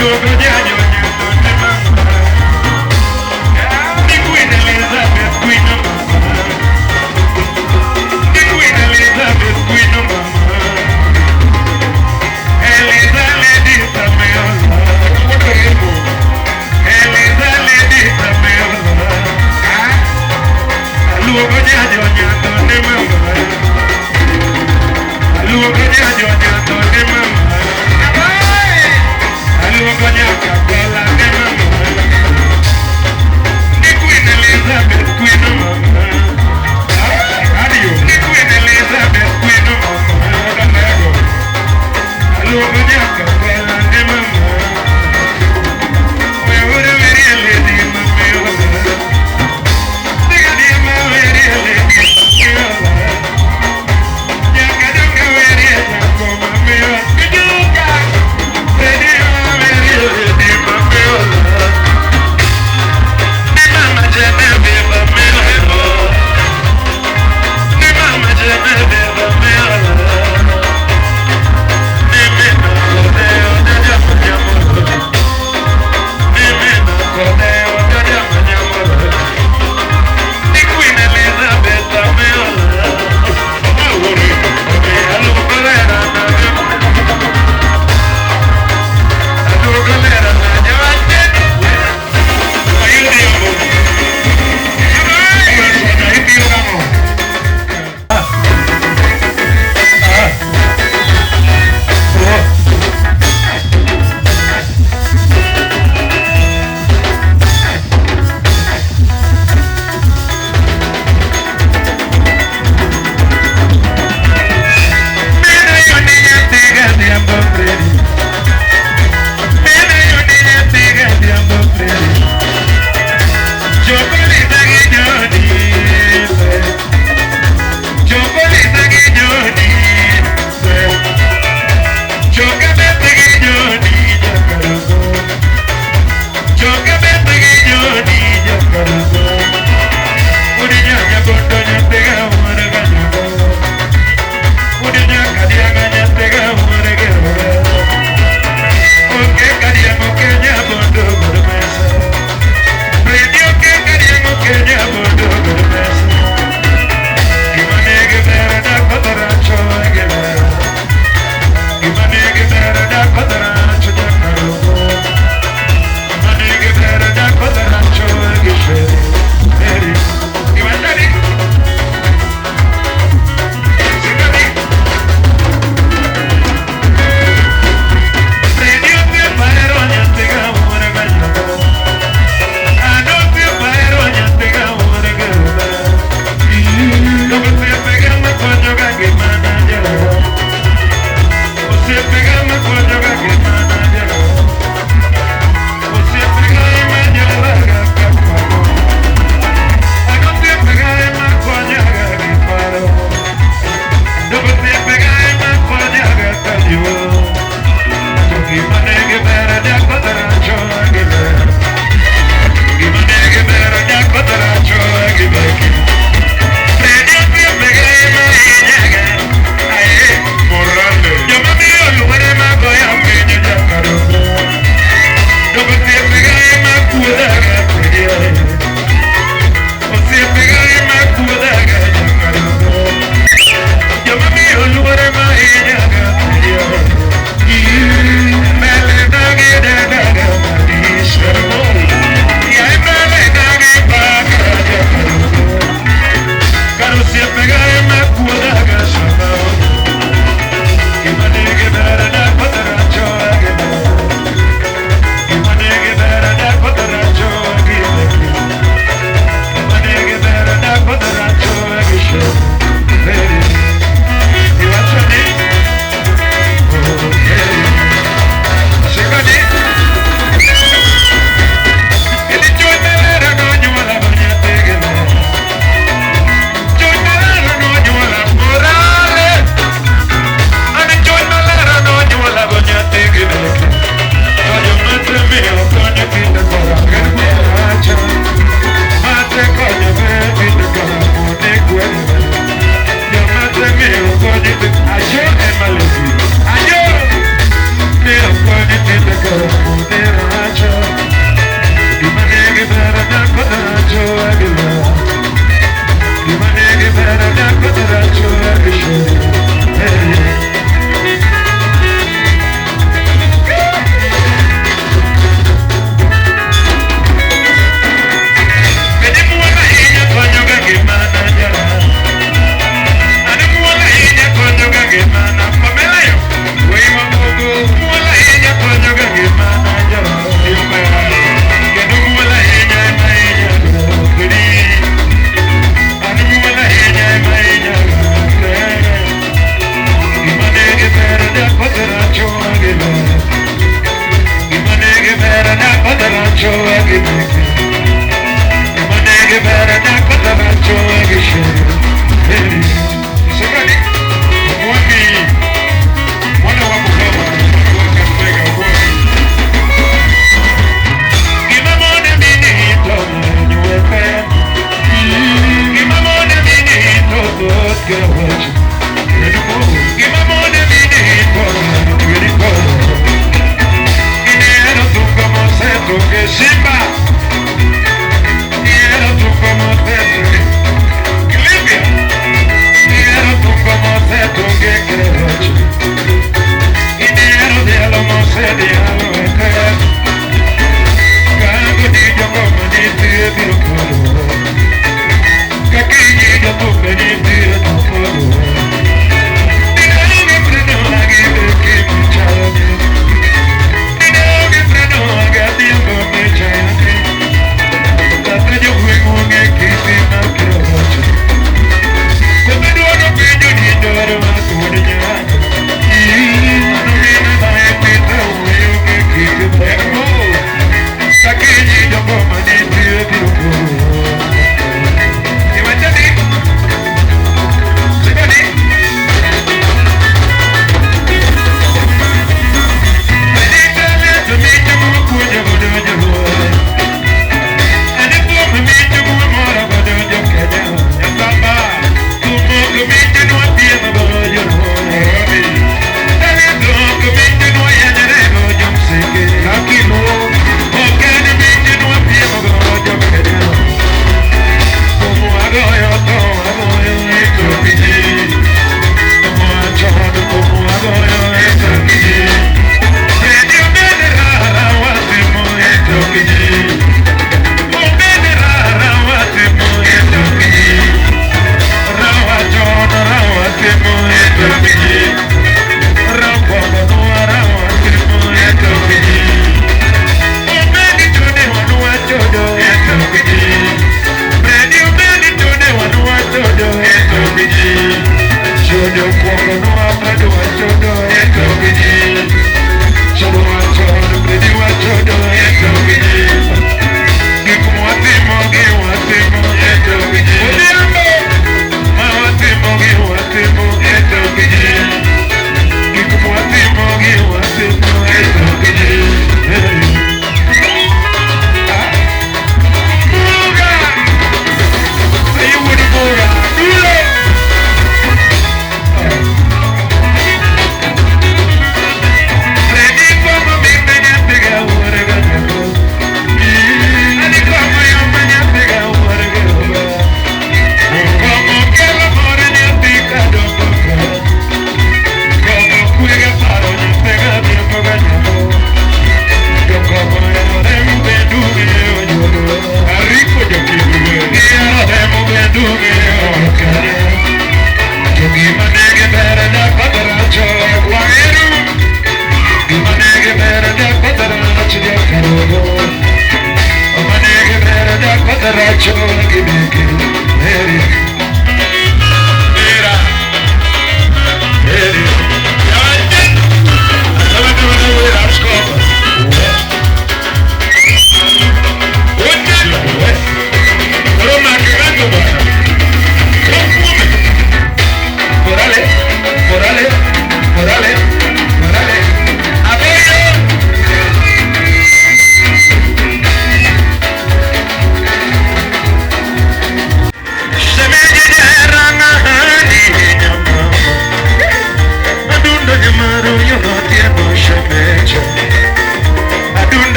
Ayo,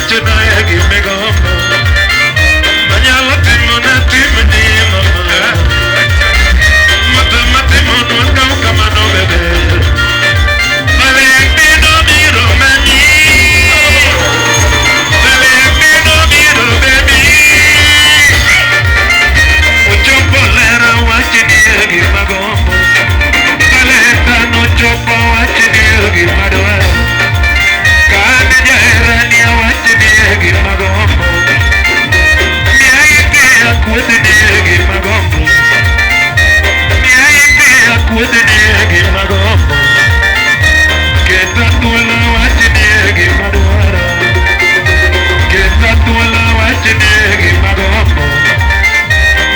wachna e gimigombo. Manyalo timo na timni mama. Mata matimonwa kaw kamano bebe. Valentino biro manyi. Valentino biro baby. Ochopo lera wachni e gima gombo. Valentino ochopo wachni e gima dwaro. Kane jaherani awachni e gima gombo. Miya ite akwedni e gima gombo. Miya ite akwedni e gima gombo. Keta thuolo wachni e gima dwaro. Keta thuolo wachni e gima gombo.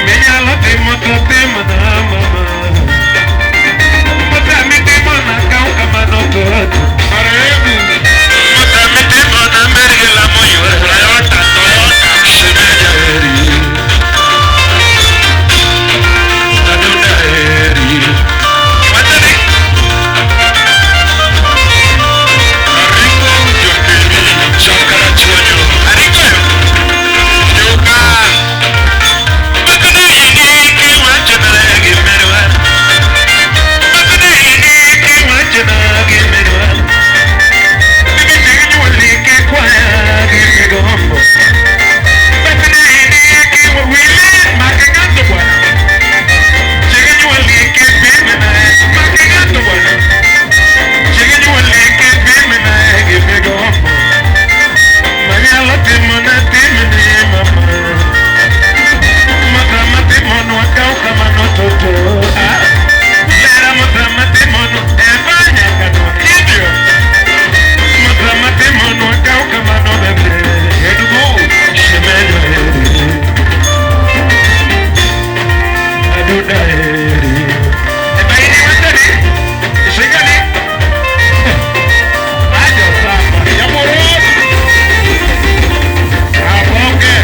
Minyalo timo to timna mama. Motami timona kaw kamano toto. Marehemu Motami timona mergela moywe. Toyota, Toyota. Shemeja heri. Adunda heri. Watani. Ariko Jokemi Chokara chuonyo. Ariko yo. Joka. Makone ini kiwachna gimerwa. Makone ini kiwachna gimerwa. Bibi nyuoli kikwaya gimigombo. Makone ini kiwawile makingato bwana. Chiginyuoli kipimna makingato bwana. Chiginyuoli kipimna gimigombo. Manyalo timo na timni mama. Motama timono akaw kamano toto. Ah. Lera motama timono eva nyakano Hivyo. Motama timono akaw kamano bebe. Edugo. Shemejo heri. Aduda heri. Ebaini watani. Ishigani. Ajo sapa. Yamoro. Aboke.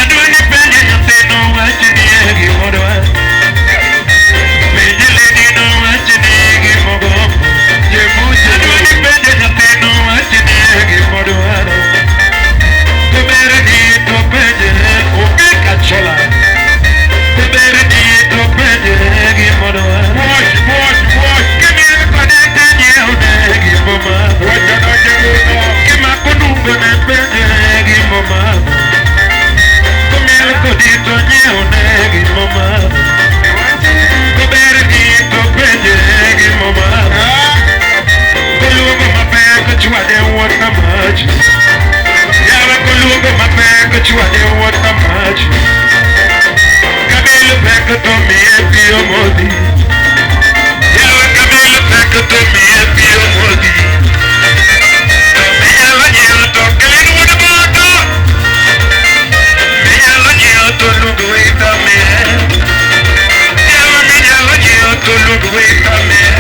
Adwa ni penjo nyathino wachni e gimodwa. Penj ledino wachni e gimogombo. Jemuche. Adwa ni penjo nyathino wachni e gimodwaro. Koberni to penjre onge kachola. Koberni to penjre gimodwaro. Mosh, mosh, mosh. Kimiel kode to nyiewne gimomadho. Wachana jemuno. Kimako nungo ne penjre gimomadho. Komiel kodi to nyiewne gimomadho. Koberni to penjre gimomadho. Ah. Koluongo mapek chwade wuon na mach. Yawa koluongo mapek chwade wuon na mach. Kabilo pek to miye pi omodhi. Yawa kabilo pek to miye pi omodhi. To minyalo nyiewo to kelin wuod boto. Minyalo nyiewo to luong wita miye. Yawa minyalo nyiewo to luong wita miye.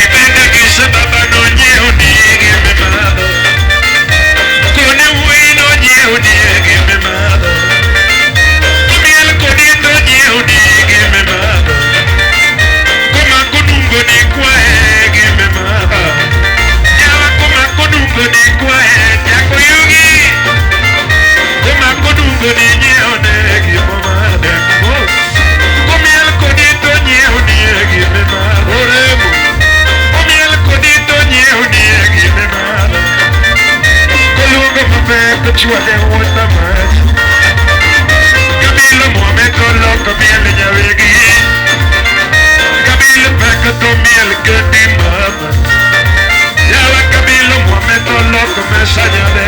Ibende gi sababa nonyiewo ni gimimadho. Kone wuoyi nonyiewo ni gimimadho. Komiel kodi to nyiewo ni gimimadho. Komako nungo ni kwae gimimadho. Yawa komako nungo ni kwae nyako yugi. Komako nungo ni nyiewo ne gimomadho. Komiel kodi to nyiewo ni gimimadho. Oremo. Komiel kodi to nyiewo ni gimimadho. Koluongo mapek chwade wuon na mach. Kabilo muome to loko miel nyawegi. Kabilo pek to miel kendi mama. Yawa kabilo muome to loko mesa nyabe.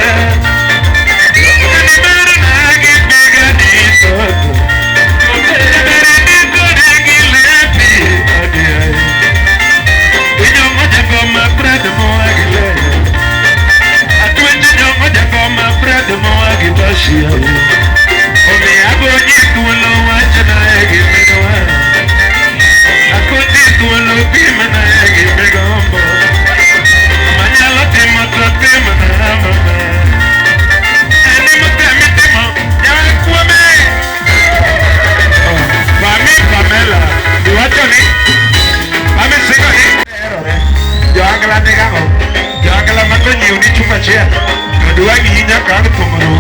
Kani berna gi biga ni toto. Berni to gi lepi adiai. Inyongo jagoma bread moa gi leyo. Atwenje nyongo jagoma bread moa gi bashia. Omiyo agonyi thuolo wachna e gimidwaro. Akonyi thuolo pimna e gimigombo. Manyalo timo to timna mama. En motami timo nyawa kuome. Mami Pamela, iwacho ni Mami singo ni. Herore. Jo Angla nigang'o? Jo Angla ma konyiew ni chupa achiel to dwa ng'iyi nyaka ang' thum rum.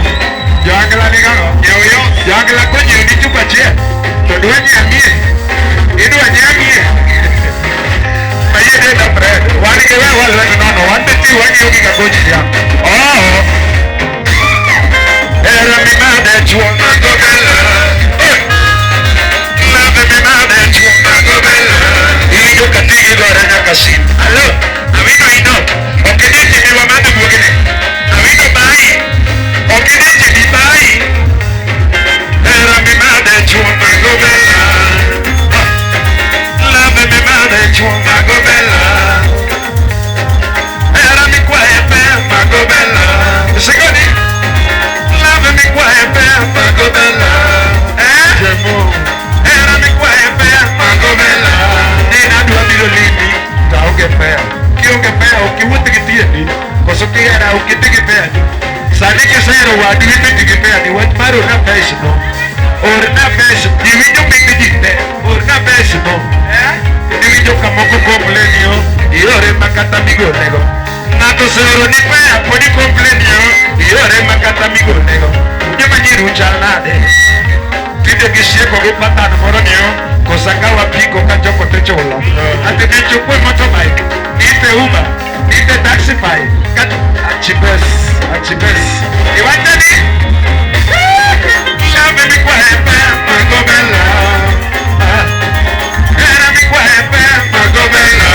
Joangla ni gang'o? Nyiew yo. Joangla konyiew ni chupa achiel to dwa nyamie. Idwa nyamie. Mayie denda bread. Wan gi we walre nono. Wan be ti wang'iyo gi kagoch dhiang'. Oh. Era mi made chuo mago bella. Eh. Love mi made chuo mago bella. Iwinjo ka tigi gore nyaka sin. Alo, awino ino. Ok idich ni wamadho guogni. Awino bayi. Ok idich ni bayi. Era mi made chuo mago bella. Love mi made chuo mago bella. Era mi kwaye pe mago bella. Sigoni. Love mi kwaye pe mago bella. Eh? Jemo. Era mi kwaye pe mago bella. Nina adwa biro limi to aonge fare. Kionge fare ok iwuoth gi tiendi. Koso kihera ok idhi gi fare ni. Sani kisehero wadu idhi gi fare ni wach mar orna pes no. Orna pes ji winjo piny ji te. Orna pes no. Eh? Iwinjo kamoko complain yo. Iore makata migolego. Ng'ato oseoro ni fare pod i complain yo. Iore makata migolego. Joma nyiri uchal nade? Tinde gisieko gi patan moro ni yo. Kosa ka wapiko ka choko to chulo. Ati ne chukue motorbike, nipe Uber, nipe Taxify, kata achibes, achibes. Iwacho ni Love mi kwaye pe mago bella. Era mi kwaye pe mago bella.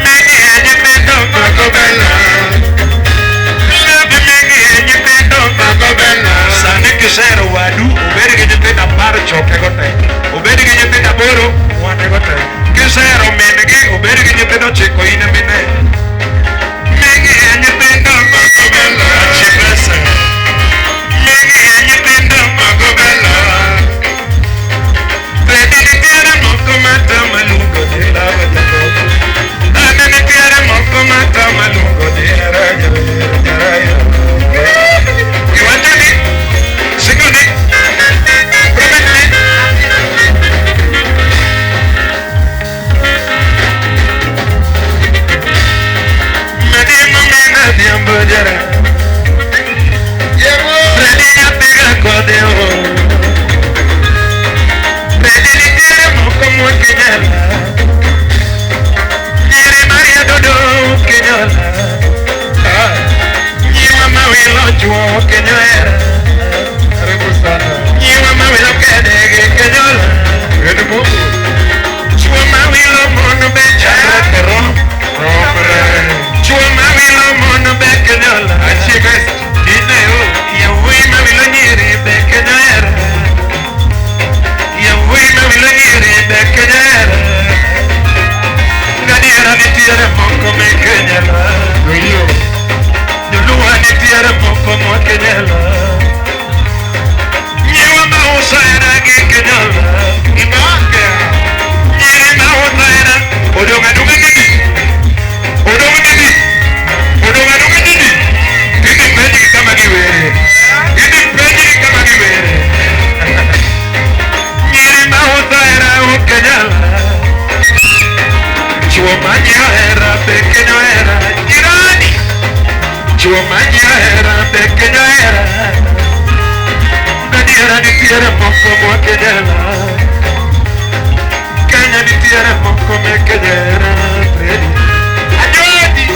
Mingi e nyithindo mago bella. Love mingi e nyithindo mago bella. Sani kisero wadu obed gi nyithindo apar chokego te. Obed gi nyithindo aboro mwanego te. Kisero min-gi obed gi nyithindo ochiko in mine. Mingi e nyithindo mago bella. Achibesa. Mingi e nyithindo mago bella. Bende nitiere moko matama luongo ni love jakobo. Ane nitiere moko matama luongo ni hera jaber jarayo. Iwacho ni Sigoni. Promise me. Medimo mina dhiambo jara. Jemo. Fredi nyathiga kode o. Fredi nitiere moko mwakenyala. Nyiri Maria Dodo okenyola. Ah. Nyiwa mawilo chuo okenyohera. Karibu sana. Nyiwa mawilo kedegi kenyola. En Mungu. Chuo mawilo mon be chandre Romre. Chuo mawilo mon be kenyola. Achibes. Ineo, yawuoyi mawilo nyiri be kenyohera. Yawuoyi mawilo nyiri be kenyohera. Gadiera nitiere moko me kenyala. Doyo. Joluo nitiere moko mwa kenyala. Nyiwa mauso hera gi kenyola. Imake. Nyiri mauso hera. Odong' adong'a didi. Odong' didi. Odong' adong'a didi. Idhi penjgi kama giwere. Idhi penjgi kama giwere. Nyiri mauso hera ok nyala. Chuo manyiewo hera be kenyo hera. Jirani. Chuo manyiewo hera be kenyo hera. Gadiera nitiere moko mwa kenyala. Kenya nitiere moko me kenyera. Fredi. Ajodi.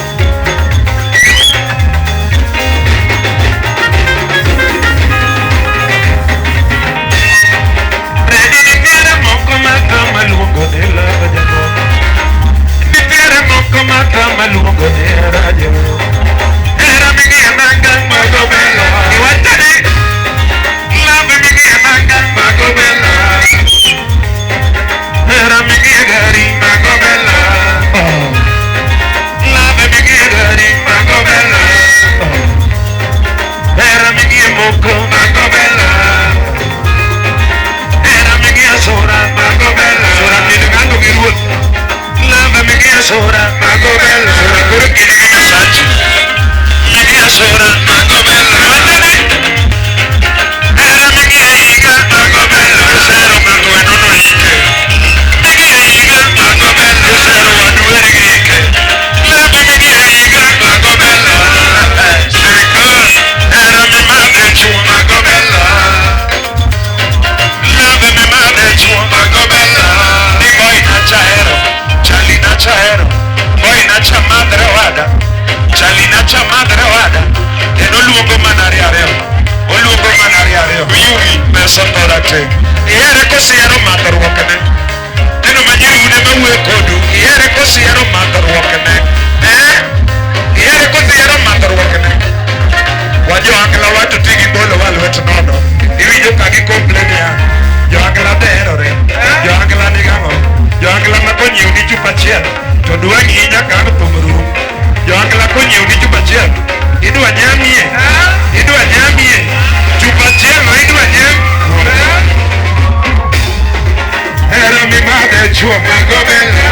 Fredi nitiere moko matama luongo ni love jakobo. Nitiere moko matama luongo ni hera jakobo. Hera ming'iyo nanga mago bella. Iwacho ni love ming'iyo nanga mago bella. Hera ming'iyo gari mago bella. Oh. Oyugi pesa thorateng'. Ihere kosiero madhruokne. Neno ma nyiri une mawuoyo kodu. Ihere kosiero madhruokne. Eh? Ihere kosiero madhruokne. Wa jo-Angla wacho ti gibolo wa lwet nono. Iwinjo ka gi complain ya. Jo-Angla deherore. Jo-Angla nigang'o. Jo-Angla ma konyiew ni chupa achiel to dwa ng'iyi nyaka ang' thum rum. Jo-Angla konyiew ni chupa achiel idwa nyamie. Idwa nyamie. Chupa achiel no idwa nyam. Hera mimadhe chuo magobela.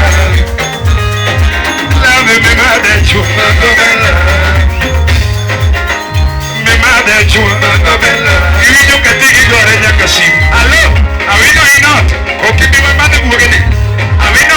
Love mimadhe chuo magobela. Mimadhe chuo magobela. Iwinjo ka tigi gore nyaka simu. Alo, awino inot. Ok ibi mamadhe guogeni. Awino